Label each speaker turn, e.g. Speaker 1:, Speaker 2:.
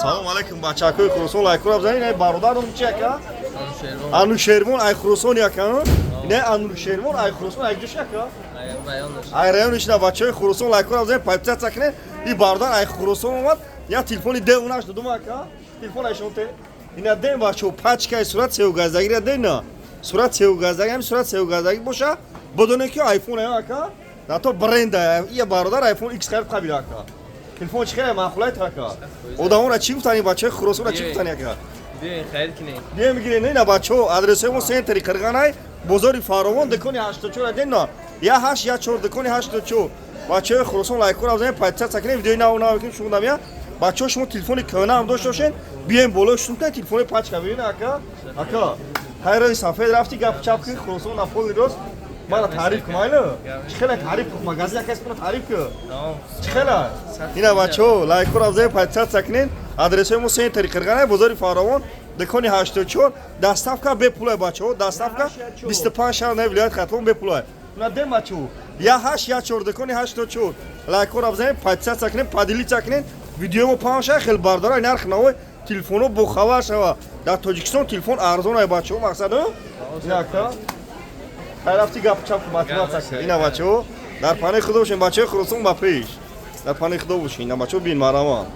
Speaker 1: Салом алейкум, бачакои Хуросон, лайкора бизанед. Ай, бародарум, чи ака? Анушервон ай Хуросон яка. Не, Анушервон ай Хуросон, ай ҷош яка? Ай райониш на. Бачаҳои Хуросон, лайкора бизанед, подписаться кунед. И бародар ай Хуросон омад, я телефони девонаш додум, ака. Телефон айшонте. Ина дем, бачаҳо, пачкаи сурат сеугаздагира ден на. Сурат сеугаздаги, ҳами сурат сеугаздаги боша, бидоне ки айфон ая, ака. На то бренда. Ия бародар айфон X харид қабила, ака. Телефон чӣ хеле маъқулай ака. Одамонра чӣ гуфтани, бачаҳои Хуросонра чӣ гуфтани, ака?
Speaker 2: Биёин, харид кунем.
Speaker 1: Биёем, бигирем. На, бачаҳо, адресҳои мо центри Қирғанай, бозори Фаровон, дукони 84 ден на. Я 8 я 4, дукони 84. Бачаҳои Хуросон, лайкора бизанед, подписаться кунед, видеои нав нав кунем шумо дамия. Бачаҳо, шумо телефони кӯҳна ҳам дошта бошед, биёем болои шутум кунед, телефони пачка бибинед, ака. Ака, хайрои сафед рафти, гап чап кунед, Хуросон на поли рост. Мана таъриф кун, майли? Чӣ хеле таъриф кун, магазин якас мана таъриф кун. Чӣ хеле? Ина, бачаҳо, лайкора бизанед, подписаться кунед. Адресҳои мо центри Қирғанай, бозори Фаровон, дукони 84. Доставка бепулай, бачаҳо, доставка 25 шаҳр на вилоят Хатлон бепулай. На дем, бачаҳо. Я 8 я 4, дукони 84. Лайкора бизанед, подписаться кунед, поделиться кунед. Видеои мо паҳн шава, хел бардора нарх навои телефонҳо бохабар шава. Дар Тоҷикистон телефон арзон ай, бачаҳо, мақсад, яка. Хай, рафти, гап чап, мотивация кун. Ина, бачаҳо, дар паноҳи Худо бошем, бачаҳои Хуросон, ба пеш. Дар паноҳи Худо бошем. Ина, бачаҳо, бин марама.